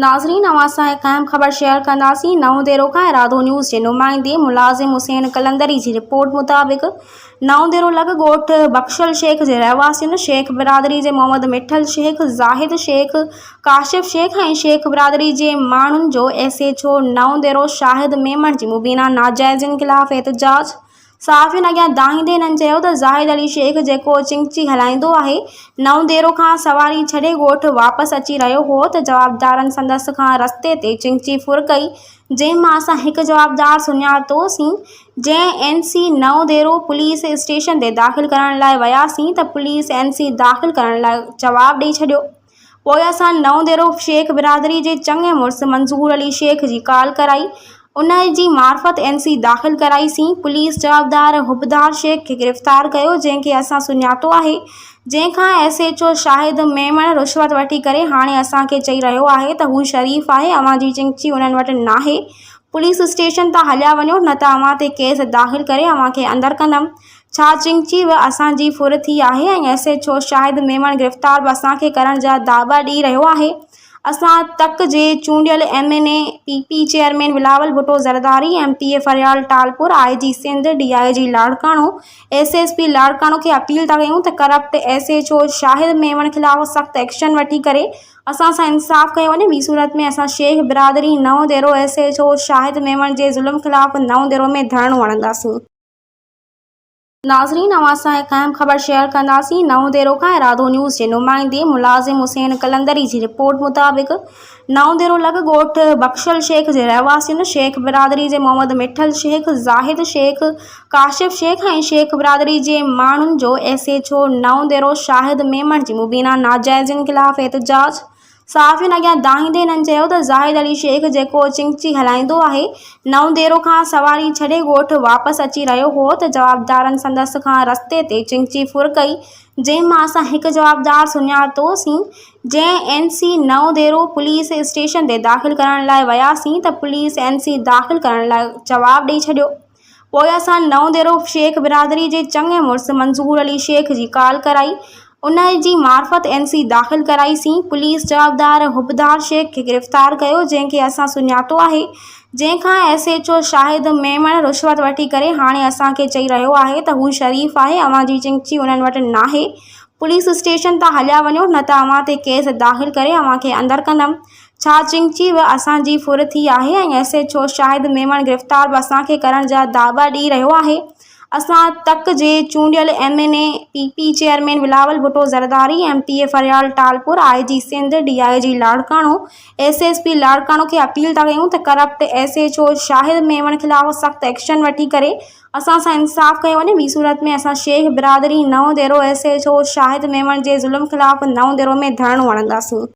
ناظرين اوهان سان هڪ اهم خبر شيئر ڪنداسين نئون ديرو کان ارادو نيوز جي نمائندي ملازم حسين قلندري جي رپورٽ مطابق نئون ديرو لڳ ڳوٺ بخشل شيخ جي رهواسين شيخ برادري جي محمد مٺل شيخ، زاهد شيخ، ڪاشف شيخ ۽ شيخ برادري جي ماڻهن جو ايس ايڇ او نئون ديرو شاهد ميمڻ جي مبينا ناجائزين خلاف احتجاج صحافين اڳيان دانهيندي هنن چيو ته زاهد علي شيخ جيڪو چنگچي هلائيندو آهي، نئون ديرو کان سواري ڇڏي ڳوٺ واپس اچي رهيو هو ته جوابدارن سندس کان رستي تي چنگچي ڦر ڪئي، جنهن مان اسان هڪ جوابدار سڃاتو سين، جنهن اين سي نئون ديرو پوليس اسٽيشن تي داخل ڪرڻ لاء وياسين ته پوليس اين سي داخل ڪرڻ لاء جواب ڏئي ڇڏيو. پوء اسان نئون ديرو شيخ برادري جي چڱي مڙس منظور علي شيخ جي ڪال ڪرائي ان جي معرفت اين سي داخل ڪرائي سين، پوليس جوابدار حبدار شيخ کي گرفتار ڪيو جنهن کي اسان سڃاتو آهي، جنهن کان S H O Shahid Memon رشوت وٺي ڪري هاڻي اسان کي چئي رهيو آهي ته هو شريف آهي اوهان جي چنگچي انهن وٽ ناهي، پوليس اسٽيشن تان هليا وڃو نه ته اوهان تي ڪيس داخل ڪري اوهان کي اندر ڪندم. ڇا چنگچي به اسان جي ڦر ٿي آهي ۽ S H O Shahid Memon گرفتار به اسان کي ڪرڻ جا دعويٰ ڏئي رهيو آهي. اسان تڪ جي چونڊيل M N A, P P chairman Bilawal Bhutto Zardari, M P A Faryal Talpur, I G Sindh, D I G Larkana, S S P Larkana کي اپيل ٿا ڪيون ته corrupt S H O Shahid Memon خلاف سخت action وٺي ڪري اسان سان انصاف ڪيو وڃي ٻي صورت ۾ اسان شيخ برادري نئون ديرو S H O Shahid Memon جي ظلم خلاف نئون ديرو ۾ ڌرڻو هڻنداسين. ناظرين اوهان سان هڪ اهم خبر شيئر ڪنداسين نئون ديرو کان ارادو نيوز جي نمائندي ملازم حسين قلندري جي رپورٽ مطابق نئون ديرو لڳ ڳوٺ بخشل شيخ جي رهواسين شيخ برادري جي محمد مٺل شيخ، زاهد شيخ، ڪاشف شيخ ۽ شيخ برادري جي ماڻهن جو ايس ايڇ او نئون ديرو شاهد ميمڻ جي مبينا ناجائزين خلاف احتجاج صحافين اڳيان دانهيندي هنن چيو ته زاهد علي شيخ جيڪو چنگچي هلائيندو آهي، نئون ديرو کان سواري ڇڏي ڳوٺ واپس اچي رهيو هو ته جوابدارن سندس کان رستي تي چنگچي ڦر ڪئي، جنهن مان اسان هڪ جوابدار سڃاتو سين، جنهن اين سي نئون ديرو پوليس اسٽيشن تي داخل ڪرڻ لاء وياسين ته پوليس اين سي داخل ڪرڻ لاء جواب ڏئي ڇڏيو. پوء اسان نئون ديرو شيخ برادري جي چڱي مڙس منظور علي شيخ جي ڪال ڪرائي ان جي معرفت اين سي داخل ڪرائي سين، پوليس جوابدار حبدار شيخ کي گرفتار ڪيو جنهن کي اسان سڃاتو آهي، جنهن کان S H O Shahid Memon رشوت وٺي ڪري هاڻي اسان کي چئي رهيو آهي ته هو شريف آهي اوهان جي چنگچي انهن وٽ ناهي، پوليس اسٽيشن تان هليا وڃو نه ته اوهان تي ڪيس داخل ڪري اوهان کي اندر ڪندم. ڇا چنگچي به اسان جي ڦر ٿي آهي ۽ S H O Shahid Memon گرفتار به اسان کي ڪرڻ جا دعويٰ ڏئي رهيو آهي. اسان تڪ جي چونڊيل M N A, P P chairman Bilawal Bhutto Zardari, M P A Faryal Talpur, I G Sindh, D I G Larkana, S S P Larkana کي اپيل ٿا ڪيون ته corrupt S H O Shahid Memon خلاف سخت action وٺي ڪري اسان سان انصاف ڪيو وڃي ٻي صورت ۾ اسان شيخ برادري نئون ديرو S H O Shahid Memon جي ظلم خلاف نئون ديرو ۾ ڌرڻو هڻنداسين.